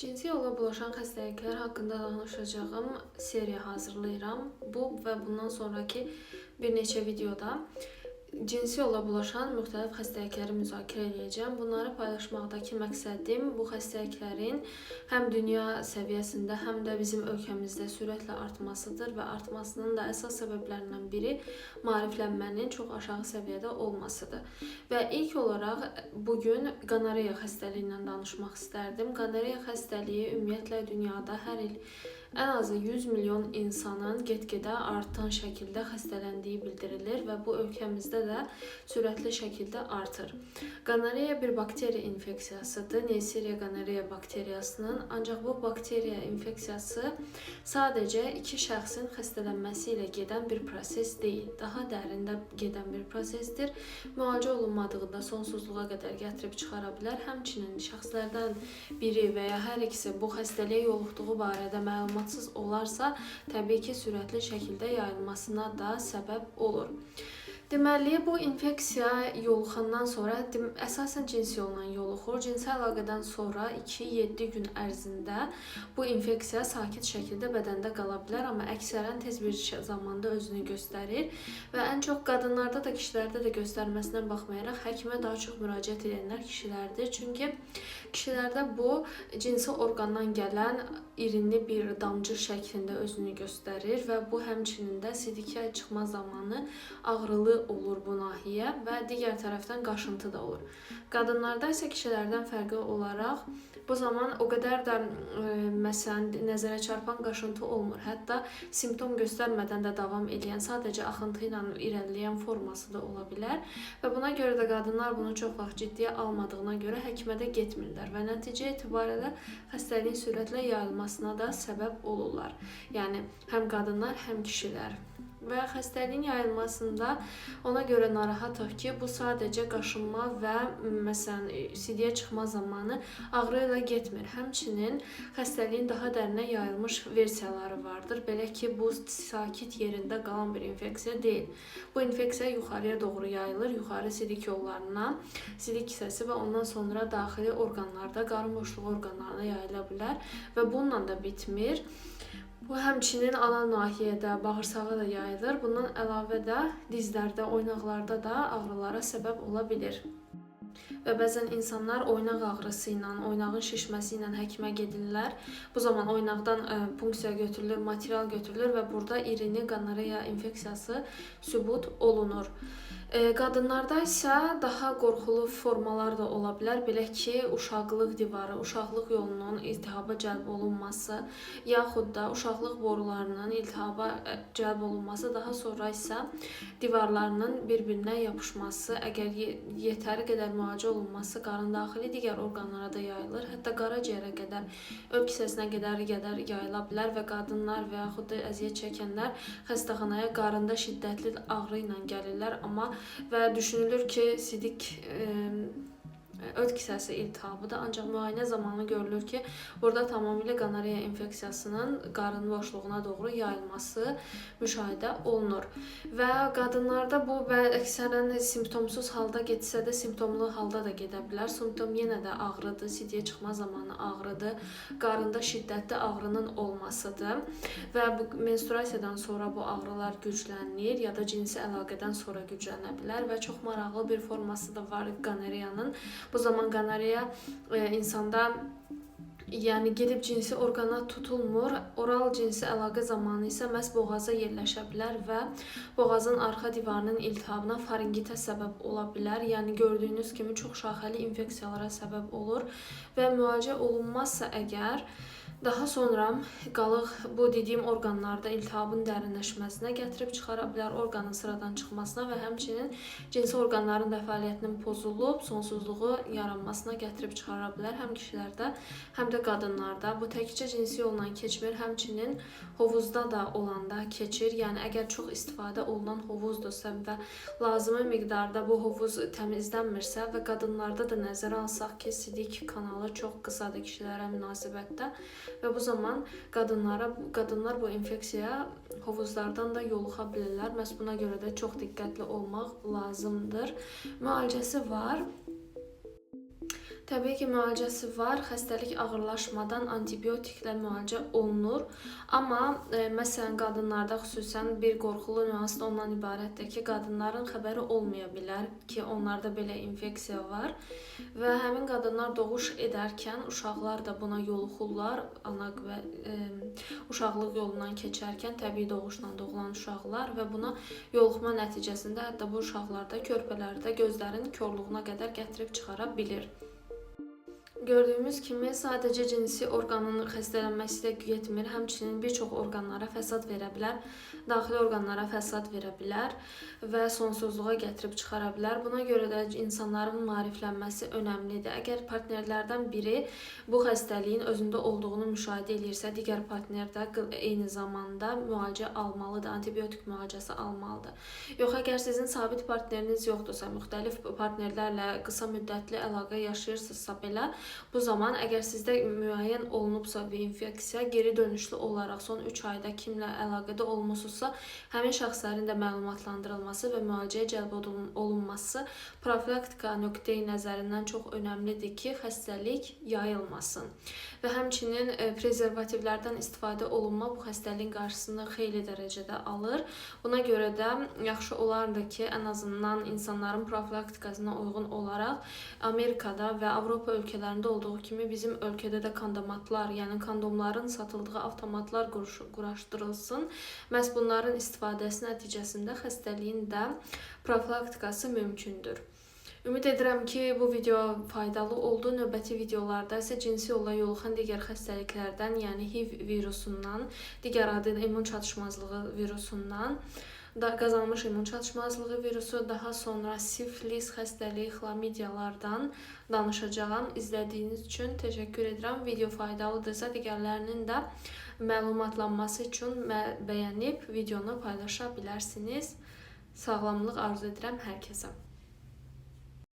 Cinsi yolla bulaşan xəstəliklər haqqında danışacağım seriya hazırlayıram. Bu və bundan sonraki bir neçə videoda cinsi yolla bulaşan müxtəlif xəstəlikləri müzakirə edəcəyəm. Bunları paylaşmaqdakı məqsədim bu xəstəliklərin həm dünya səviyyəsində, həm də bizim ölkəmizdə sürətlə artmasıdır və artmasının da əsas səbəblərindən biri maariflənmənin çox aşağı səviyyədə olmasıdır. Və ilk olaraq bu gün qonoreya xəstəliyi ilə danışmaq istərdim. Qonoreya xəstəliyi ümumiyyətlə dünyada hər il ən azı 100 milyon insanın get-gedə artan şəkildə xəstələndiyi bildirilir və bu ölkəmizdə də sürətli şəkildə artır. Qonoreya bir bakteriya infeksiyasıdır, Neisseria gonorrhea bakteriyasının. Ancaq bu bakteriya infeksiyası sadəcə iki şəxsin xəstələnməsi ilə gedən bir proses deyil, daha dərində gedən bir prosesdir. Müalicə olunmadığında sonsuzluğa qədər gətirib çıxara bilər. Həmçinin şəxslərdən biri və ya hər ikisi bu xəstəliyə yoluxduğu barədə məlumatsız olarsa, təbii ki, sürətli şəkildə yayılmasına da səbəb olur. Deməli, bu infeksiya yoluxandan sonra əsasən cinsi yolla yoluxur. Cinsi əlaqədən sonra 2-7 gün ərzində bu infeksiya sakit şəkildə bədəndə qala bilər, amma əksərən tez bir zamanda özünü göstərir və ən çox qadınlarda da, kişilərdə də göstərməsinə baxmayaraq həkimə daha çox müraciət edənlər kişilərdir. Çünki kişilərdə bu cinsi orqandan gələn irinli bir damcı şəklində özünü göstərir və bu həmçinin də sidikə çıxma zamanı ağrılı olur bu nahiyə və digər tərəfdən qaşıntı da olur. Qadınlarda isə kişilərdən fərqli olaraq bu zaman o qədər də məsələn nəzərə çarpan qaşıntı olmur. Hətta simptom göstərmədən də davam eləyən, sadəcə axıntı ilə irəliləyən forması da ola bilər və buna görə də qadınlar bunu çox vaxt ciddiyə almadığına görə həkimə də getmirlər və nəticə etibarilə xəstəliyin sürətlə yayılmasına da səbəb olurlar. Yəni həm qadınlar, həm kişilər. Və xəstəliyin yayılmasında ona görə narahatıq ki, bu sadəcə qaşınma və məsələn sidiyə çıxma zamanı ağrı ilə getmir. Həmçinin xəstəliyin daha dərinə yayılmış versiyaları vardır. Belə ki, bu sakit yerində qalan bir infeksiya deyil. Bu infeksiya yuxarıya doğru yayılır, yuxarı sidik yollarına, sidik kisəsi və ondan sonra daxili orqanlarda, qarın boşluğu orqanlarına yayıla bilər və bununla da bitmir. Bu həmçinin anal nahiyyədə, bağırsağa da yayılır. Bundan əlavə də dizlərdə, oynaqlarda da ağrılara səbəb ola bilir. Və bəzən insanlar oynaq ağrısı ilə, oynağın şişməsi ilə həkimə gedirlər. Bu zaman oynaqdan punksiya götürülür, material götürülür və burada irini qonoreya infeksiyası sübut olunur. Qadınlarda isə daha qorxulu formalar da ola bilər. Belə ki, uşaqlıq divarı, uşaqlıq yolunun iltihaba cəlb olunması, yaxud da uşaqlıq borularının iltihaba cəlb olunması, daha sonra isə divarlarının bir-birinə yapışması, əgər yetəri qədər müalicə olunması qarın daxili digər orqanlara da yayılır. Hətta qaraciyərə qədər, öl kisəsinə qədər yayıla bilər və qadınlar və yaxud da əziyyət çəkənlər xəstəxanaya qarında şiddətli ağrı ilə gəlirlər, amma və düşünülür ki, sidik öd kisəsi iltihabıdır. Ancaq müayinə zamanı görülür ki, burada tamamilə qonoreya infeksiyasının qarın boşluğuna doğru yayılması müşahidə olunur. Və qadınlarda bu əksərən simptomsuz halda getsə də, simptomlu halda da gedə bilər. Simptom yenə də ağrıdır, sidiyə çıxma zamanı ağrıdır, qarında şiddətli ağrının olmasıdır və bu menstruasiyadan sonra bu ağrılar güclənir ya da cinsi əlaqədən sonra güclənə bilər və çox maraqlı bir forması da var qonoreyanın. Bu zaman qonoreya insanda, yəni gedib cinsi orqana tutulmur. Oral cinsi əlaqə zamanı isə məhz boğaza yerləşə bilər və boğazın arxa divarının iltihabına, faringitə səbəb ola bilər. Yəni gördüyünüz kimi çox şaxəli infeksiyalara səbəb olur və müalicə olunmazsa əgər daha sonra qalıq bu dediyim orqanlarda iltihabın dərinləşməsinə gətirib çıxara bilər, orqanın sıradan çıxmasına və həmçinin cinsi orqanların da fəaliyyətinin pozulub, sonsuzluğu yaranmasına gətirib çıxara bilər həm kişilərdə, həm də qadınlarda. Bu təkcə cinsi yolla keçmir, həmçinin hovuzda da olanda keçir. Yəni əgər çox istifadə olunan hovuzdursa və lazımi miqdarda bu hovuz təmizlənmirsə və qadınlarda da nəzərə alsaq ki, sidik kanalı çox qısadır kişilərə münasibətdə və bu zaman qadınlar bu infeksiyaya hovuzlardan da yoluxa bilirlər. Məhz buna görə də çox diqqətli olmaq lazımdır. Müalicəsi var. Təbii ki, müalicəsi var. Xəstəlik ağırlaşmadan antibiotiklə müalicə olunur. Amma məsələn qadınlarda xüsusən bir qorxulu nüans da ondan ibarətdir ki, qadınların xəbəri olmaya bilər ki, onlarda belə infeksiya var və həmin qadınlar doğuş edərkən uşaqlar da buna yoluxurlar. Ana və uşaqlıq yolundan keçərkən təbii doğuşla doğulan uşaqlar və buna yoluxma nəticəsində hətta bu uşaqlarda, körpələrdə gözlərin korluğuna qədər gətirib çıxara bilir. Gördüyümüz kimi sadəcə cinsi orqanın xəstələnməsi də yetmir, həmçinin bir çox orqanlara fəsad verə bilər, daxili orqanlara fəsad verə bilər və sonsuzluğa gətirib çıxara bilər. Buna görə də insanların maariflənməsi önəmlidir. Əgər partnerlərdən biri bu xəstəliyin özündə olduğunu müşahidə eləyirsə, digər partner də eyni zamanda müalicə almalıdır, antibiotik müalicəsi almalıdır. Yox, əgər sizin sabit partneriniz yoxdursa, müxtəlif partnerlərlə qısa müddətli əlaqə yaşayırsınızsa belə, bu zaman əgər sizdə müəyyən olunubsa bir infeksiya, geri dönüşlü olaraq son 3 ayda kimlə əlaqədə olmusunuzsa, həmin şəxslərin də məlumatlandırılması və müalicəyə cəlb olunması profilaktika nöqteyi nəzərindən çox önəmlidir ki, xəstəlik yayılmasın. Və həmçinin prezervativlərdən istifadə olunma bu xəstəliyin qarşısını xeyli dərəcədə alır. Buna görə də yaxşı olardı ki, ən azından insanların profilaktikasına uyğun olaraq Amerikada və Avropa ölkələrində olduğu kimi bizim ölkədə də kondomatlar, yəni kondomların satıldığı avtomatlar quraşdırılsın. Məhz bunların istifadəsi nəticəsində xəstəliyin də profilaktikası mümkündür. Ümid edirəm ki, bu video faydalı oldu. Növbəti videolarda isə cinsi yolla yoluxan digər xəstəliklərdən, yəni HIV virusundan, digər adı ilə immun çatışmazlığı virusundan, qazanmış immun çatışmazlığı virusu, daha sonra siflis xəstəliyi, xlamidiyalardan danışacağam. İzlədiyiniz üçün təşəkkür edirəm. Video faydalıdırsa, digərlərinin də məlumatlanması üçün bəyənib videonu paylaşa bilərsiniz. Sağlamlıq arzu edirəm hər kəsə.